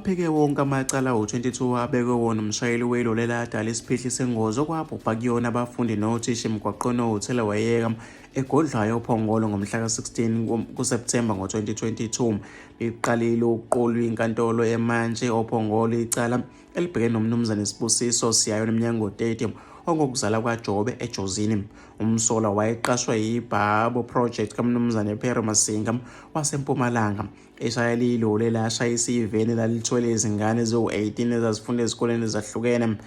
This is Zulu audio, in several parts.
Uwaphike wonke amacala awu-22 abekwe wona umshayeli weloli eladala isiphihli sengozi okwabhubha kuyona abafundi nothisha emgwaqweni owuthelawayeka eGodlwayo oPhongolo ngomhla ka-16 kuSepthemba ngo-2022. Liqalile ukuqulwa inkantolo eMantshi oPhongolo icala elibhekene noMnumzane Sibusiso Siyayo Nomnyango 30 ongokuzala kwaJobe eJozini. Umsolwa wayeqashwa yiBhabo Project kaMnumzane Perry Masinga waseMpumalanga. Eshayela iloli elashayisa iveni elalithwele izingane eziwu-18 ezazifunda ezikoleni ezahlukene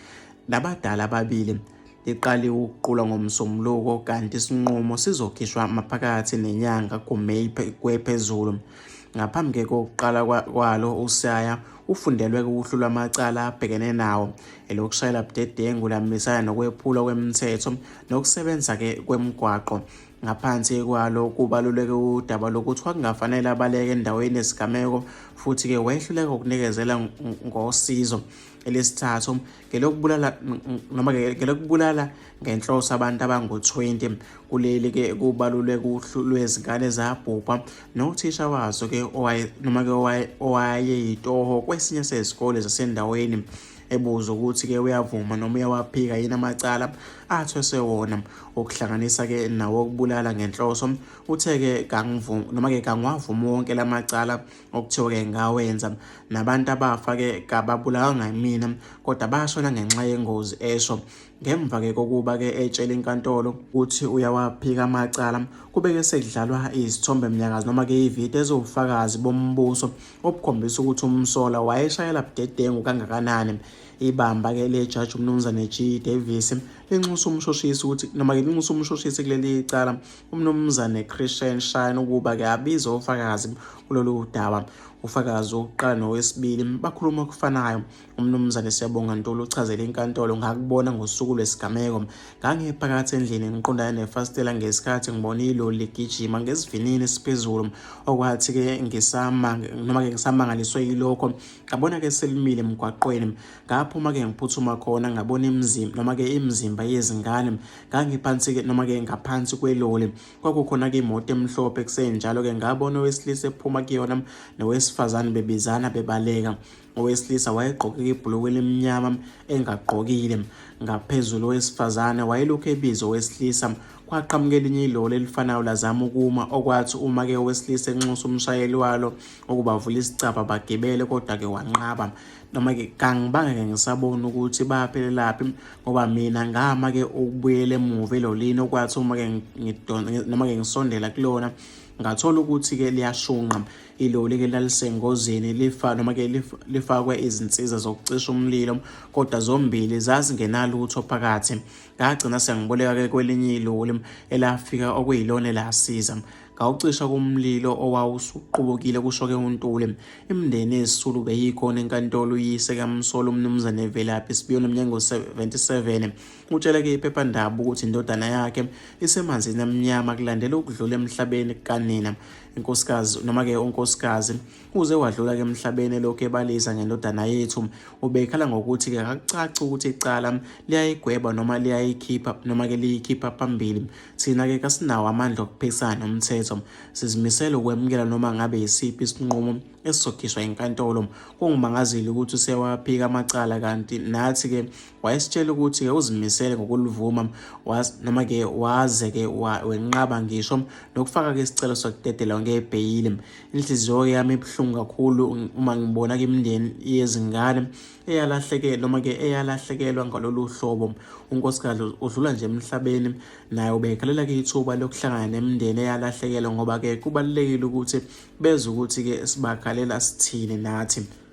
nabadala ababili. Liqale ukuqulwa ngoMsombuluko kanti isinqumo sizokhishwa maphakathi nenyanga kuMeyi kwephezulu. Ngaphambi kokuqala kwalo uSaya ufundelwe kuhlu lwamacala abhekene nawo elokushayela budedengu lamisana nokwephulwa kwemithetho nokusebenza-ke kwemigwaqo. Ngaphansi kwalo kubaluleke udaba lokuthi kwakungafanele abaleke endaweni yesigameko futhi-ke wehluleka ukunikezela ngosizo. Elesithathu ngelokubulala noma ngelokubulala ngenhloso abantu abangu-20 kuleli-ke kubaluleke uhlu lwezingane zabhubha nothisha wazo-ke noma-ke owayeyitoho kwesinye sezikole zasendaweni ebuzwa ukuthi-ke uyavuma noma uyawaphika yini amacala athweswe wona okuhlanganisa-ke nawokubulala ngenhloso uthe-ke kangivumi noma-ke kangiwavumi wonke la macala okuthiwa-ke ngawenza nabantu abafa-ke kababulawanga yimina kodwa bashona ngenxa yengozi esho ngemva-ke kokuba-ke etshela inkantolo ukuthi uyawaphika amacala kubeke sekudlalwa izithombe mnyakazo noma-ke ividiyo eziwubufakazi bombuso obukhombisa ukuthi umsolwa wayeshayela budedengu kangakanani. Ibamba-ke lejaji uMnumzane G Davis linxusa umshushisi ukuthi noma-ke linxusa umshushisi kuleli cala uMnumzane Christian Shine ukuba-ke abize ofakazi kulolu daba. Ufakazi wokuqala nowesibili bakhuluma okufanayo. UMnumzane Siyabonga Ntuli uchazele inkantolo ngakubona ngosuku lwesigameko. Ngangiphakathi endlini ngiqondane nefasitela ngesikhathi ngibona iloli ligijima ngesivinini esiphezulu okwathi-ke ngisama noma-ke ngisamangaliswe yilokho ngabona-ke selimile emgwaqweni ngaphuma-ke ngiphuthuma khona ngabona imizimba noma-ke imizimba yezingane ngangiphansi-ke noma-ke ngaphansi kweloli kwakukhona-ke imoto emhlophe kusenjalo-ke ngabona owesilisa ephuma kuyona nowesifazane bebizana bebaleka Owesilisa wayegqoke ibhulukwe elimnyama engagqokile ngaphezulu owesifazane wayelokhu ebiza owesilisa kwaqhamuka elinye iloli elifanayo lazama ukuma okwathi uma-ke owesilisa enxusa umshayeli walo ukuba avule isicabha bagibele kodwa-ke wanqaba noma-ke kangibange-ke ngisabona ukuthi baphelelaphi ngoba mina ngama-ke ukubuyela emuva elolini okwathi uma-ke noma-ke ngisondela kulona ngathola ukuthi-ke liyashunqa Iloli ke lalisengozini lifa noma ke lifakwe izinsiza zokucisha umlilo kodwa zombili zazingenalutho phakathi. Ngagcina sengiboleka ke kwelinye iloli elafika okuyilona elasiza. Ngawucisha kumlilo owawusuqubukile kusho ke uNtuli. Imindeni yezisulu beyikhona enkantolo uyise kaMsolo uMnumzane Velaphi Sibiyo nomnyango 77 utshele ke iphephandaba ukuthi indodana yakhe isemanzini amnyama kulandela ukudlula emhlabeni kukanina. Inkosikazi noma-ke unkosikazi uze wadlula-ke emhlabeni elokhu ebalisa ngendodana yethu. Ubekhala ngokuthi-ke akucaci ukuthi icala liyayigweba noma liyayikhipha noma-ke liyikhipha phambili. Thina-ke kasinawo amandla okuphikisana nomthetho. Sizimisele ukwemukela noma ngabe yisiphi isinqumo esizokhishwa inkantolo. Kungimangazile ukuthi usewaphika amacala kanti nathi-ke Wayesitshela ukuthi-ke uzimisele ngokulivuma noma-ke waze-ke wenqaba ngisho nokufaka-ke isicelo sokudedelwa ngebheyili. Inhliziyo yami ibuhlungu kakhulu uma ngibona-ke imindeni yezingane eyalahleke noma-ke eyalahlekelwa ngalolu hlobo. Unkosikazi udlula nje emhlabeni naye ubekhalela-ke ithuba lokuhlangana nemindeni eyalahlekelwa ngoba-ke kubalulekile ukuthi bezwe ukuthi-ke sibakhalela sithini nathi.